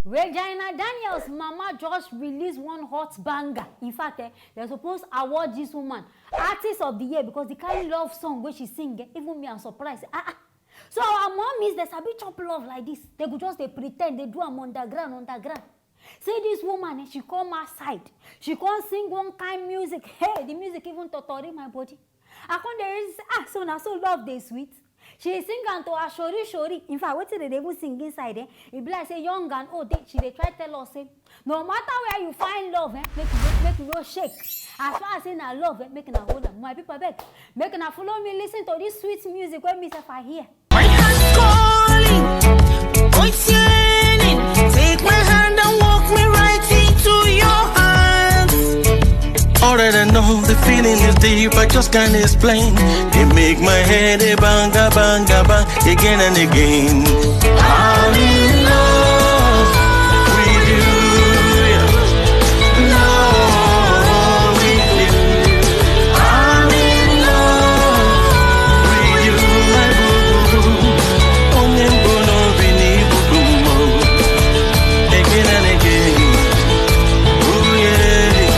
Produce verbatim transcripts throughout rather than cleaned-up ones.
Regina Daniels mama just release one hot banger. In fact, eh, dem suppose award this woman artist of the year because the kind love song wey she sing, eh, even me, I'm surprised. Ah, ah. So our mommies, they sabi chop love like this. They go just dey pretend, they do am underground, underground. Say this woman, eh, she come outside, she come sing one kind music. Hey, the music even totori my body. I come dey reason say, ah, so na so love dey sweet. She sing am to her shori shori. In fact, wetin dem dey even sing inside, eh? E be like say young and old dey. She dey try tell us say, no matter where you find love, eh, make you no, make you no shake. As far as say na love, eh, make una hold am. My people, abeg, make una follow me listen to this sweet music wey me sef I hear. My heart's calling, voice yearning. Take my hand and walk me right into your hands. Already know the feeling is deep, I just can't explain. It make my head a bang, a bang, a bang, again and again. I'm in love with you. Love with you. I'm in love with you, my boo boo boo. Onye mbụ n'obi na ibubu mbụ. Again and again. Oh yeah.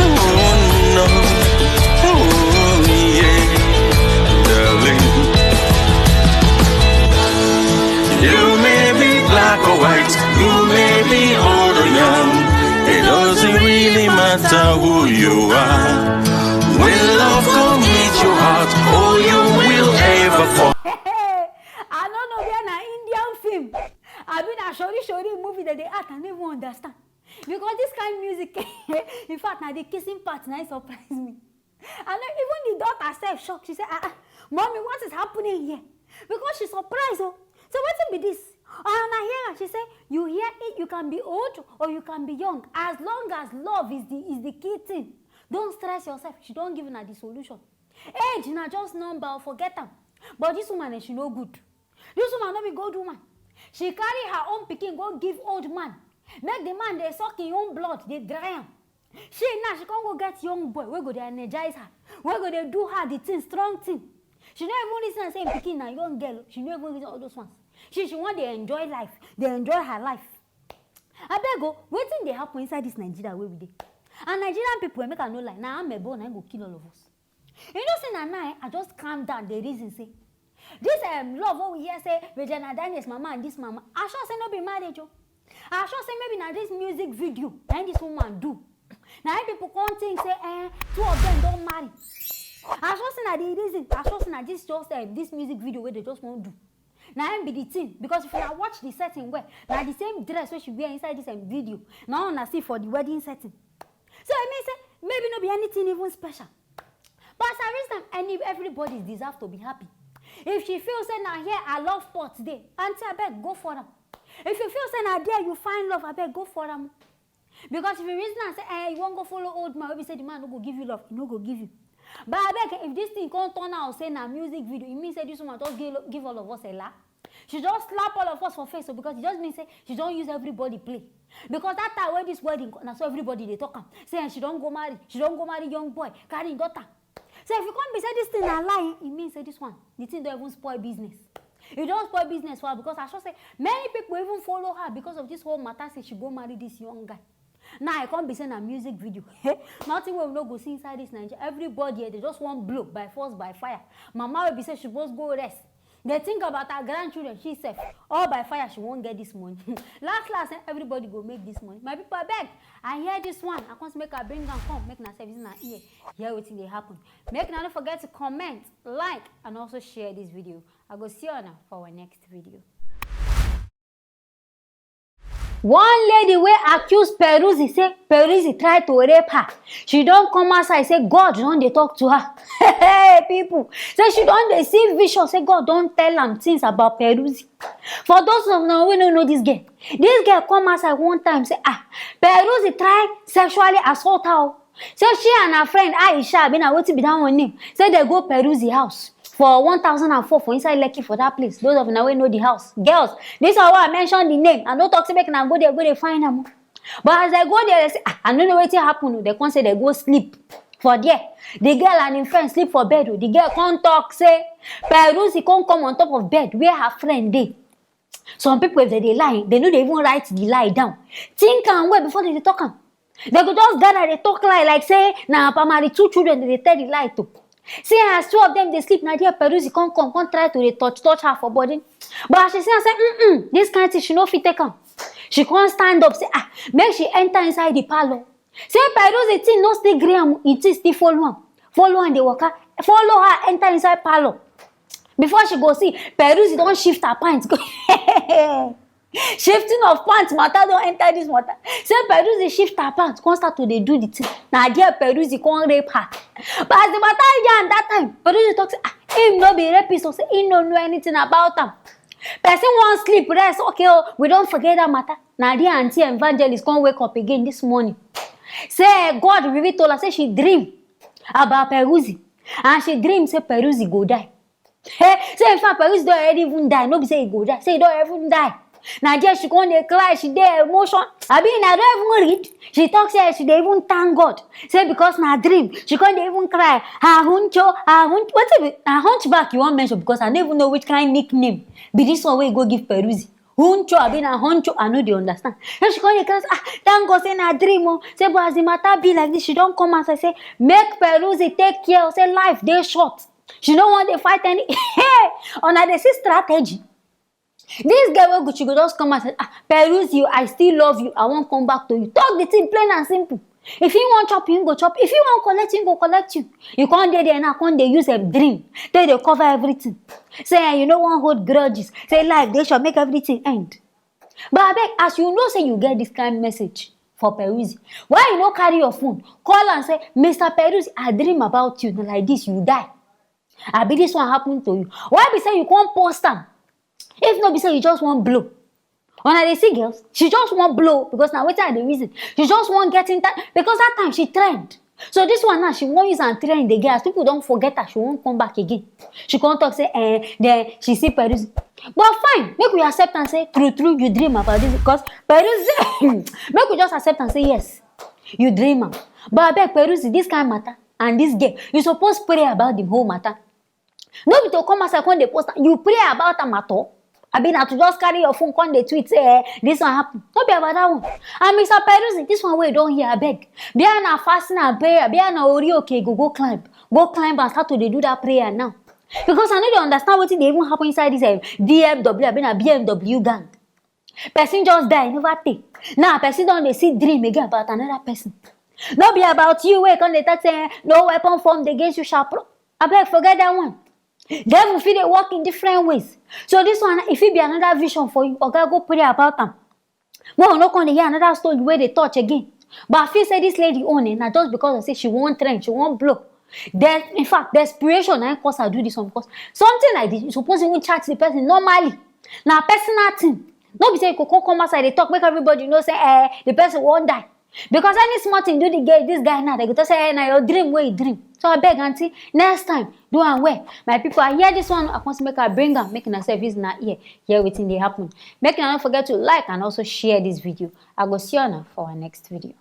Oh no. Oh yeah. Darling. You may be black or white, you may be old or young. It doesn't really matter who you are. When love come hit your heart, all you will ever fall. I no know where na Indian film, abi na shori shori movie dem dey act, I no even understand. Because this kind music, in fact, na the kissing part na im surprise me. And then even the daughter sef shock. She say, ah, ah, mommy, what is happening here? Because she surprised, oh. So wetin be this? And I hear her, she say, you hear it, you can be old or you can be young. As long as love is the, is the key thing, don't stress yourself. She don give una the solution. Age na just number, forget am. But this woman, eh, she no good. This woman no be good woman. She carry her own pikin go give old man. Make the man dey suck him own blood, dey dry am. She now, she come go get young boy wey go dey energize her, wey go dey do her the thing, strong thing. She no even reason am say im pikin na young girl. She no even reason all those ones. She, she wan dey enjoy life, dey enjoy her life. Abeg o, wetin dey happen inside this Nigeria wey we dey? And Nigerian people, eh, make I no lie, na amebo na im go kill all of us. You know say na now, eh, I just calm down, dey reason say this, um, love wey we hear say Regina Daniels mama and this mama, I sure say no be marriage o. I sure say maybe na this music video na im this woman do. Na im people come think say, eh, two of them don marry. I sure say na the reason. I sure say na this just, um, this music video wey they just wan do. Na im be the thing, because if una watch the setting well, na the same dress wey she wear inside this, um, video na una see for the wedding setting. So e mean say maybe no be anything even special. But as I reason am, any, everybody deserve to be happy. If she feel say na here her love pot dey, aunty, abeg go for am. If you feel say na there you find love, abeg go for am. Because if you reason am say, eh, you wan go follow old man wey be say the man no go give you love, he no go give you. But abeg, if this thing come turn out say na music video, e mean say this woman just give, give all of us a la. She just slap all of us for face o, because e just mean say she don use everybody play. Because that time wey this wedding, na so everybody dey talk am. Say, eh, she don go marry, she don go marry young boy, carry im daughter. So if you come be say this thing na lie, e mean say this one, the thing don even spoil business. E don spoil business for her, because I sure say many people even follow her because of this whole matter say she go marry this young guy. Now I come be say na music video. Nothing wey we no go see inside this Nigeria. Everybody, eh, they just wan blow by force, by fire. Mama wey be say she suppose go rest, dey think about her grandchildren, she sef. All by fire, she wan get this money. Last last, eh, everybody go make this money. My people, abeg, I hear this one. I come say make I bring am come, make una sef use una ear hear wetin dey happen. Make una no forget to comment, like, and also share this video. I go see una for our next video. One lady wey accuse Peruzzi say Peruzzi try to rape her, she don come outside say God don dey talk to her. Hey, people, say she don dey see vision, say God don tell am things about Peruzzi. For those of una wey no know this girl, this girl come outside one time say, ah, Peruzzi try sexually assault her o. Say she and her friend Aisha, abi na wetin be that one name, say they go Peruzzi house for one thousand and four for inside Lekki for that place. Those of una wey know the house, girls, this one wey I mention the name, I no talk say make una go there go dey find am o. But as they go there, they say, ah, I no know wetin happen o. They come say they go sleep for there. The girl and im friend sleep for bed o. The girl come talk say Peruzzi come come on top of bed where her friend dey. Some people, if they dey lie, they no dey even write the lie down. Think am well before they dey talk am. They go just gather dey talk lie like say na primary two children dey tell the lie to. See as two of them dey sleep, na there Peruzzi come come come try to dey touch touch her for body. But as she see am say mm mm, this kind thing she no fit take am. She come stand up say ah, make she enter inside the parlour. Say Peruzzi thing no still gree am, e thing still follow am, follow am dey waka, follow her enter inside parlour. Before she go see, Peruzzi don shift her pants go. Shifting of pants matter don enter this matter. Say Peruzzi shift her pants, come start to dey do the thing. Na there Peruzzi come rape her. But as the matter yarn that time, Peruzzi talk say ah, him no be rapist o, say him no know anything about am. Person wan sleep rest, okay o, we don forget that matter. Na there Auntie Evangelist come wake up again this morning. Say God reveal to her say she dream about Peruzzi, and she dream say Peruzzi go die. Hey, say in fact Peruzzi don already even die, no be say he go die, say he don even die. Na there she come dey cry, she dey emotion. Abi na don even read. She talk say she dey even thank God. Say because na dream, she come dey even cry. Her huncho, her hunch, wetin be her hunchback you wan mention? Because I no even know which kind nickname be this one wey you go give Peruzzi. Huncho abi na huncho, I no dey understand. Then she come dey cry say ah, thank God say na dream o. Say but as the matter be like this, she don come outside say make Peruzzi take care, say life dey short. She no wan dey fight any. Hey, una dey see strategy. This girl wey go, she go just come and say ah, Peruzzi, I still love you, I wan come back to you. Talk the thing plain and simple. If he wan chop you, he go chop. If he wan collect you, he go collect you. You come dey there now, come dey use a dream take dey cover everything. Say eh, you no wan hold grudges. Say life dey short, make everything end. But abeg, as you know say you get this kind message for Peruzzi, why you no carry your phone call am say Mister Peruzzi, I dream about you, na like this you die, abi this one happen to you? Why be say you come post am? If no be say you just wan blow. Una dey see girls, she just wan blow because na wetin I dey reason. She just wan get in time because that time she trend. So this one now, she wan use am trend again. As people don forget her, she wan come back again. She come talk say eh, then she see Peruzzi. But fine, make we accept am say true true you dream about this because Peruzzi. Make we just accept am say yes, you dream am. But abeg Peruzzi, this kind matter and this girl, you suppose pray about the whole matter. No be to come outside come dey post am, you pray about am at all? Abi na to just carry your phone come dey tweet say eh, this one happen? No be about that one. And Mister Peruzzi, this one wey you don hear, abeg, bia na fasting and prayer, bia na ori oke you go go climb, go climb and start to dey do that prayer now. Because I no dey understand wetin dey even happen inside this eh, B M W abi na B M W gang. Person just die, never tey. Now person don dey see dream again about another person. No be about you wey come dey talk say eh, no weapon formed against you shall pro. Abeg forget that one. Devil fit dey work in different ways. So this one, e fit be another vision for you. Oga, go pray about am. Make we no come dey hear another story wey dey touch again. But I feel say this lady own eh, na just because of say she wan trend, she wan blow. Then in fact, desperation na im cause her do this one because something like this, you suppose even chat the person normally. Na personal thing. No be say you go come come outside dey talk make everybody know say eh, the person wan die. Because any small thing do the guy, this guy now, they go talk say eh, na your dream wey you dream. So abeg aunty, next time do am well. My people, I hear this one, I come say make I bring am, make una sef use una ear hear wetin dey happen. Make una no forget to like and also share this video. I go see una for our next video.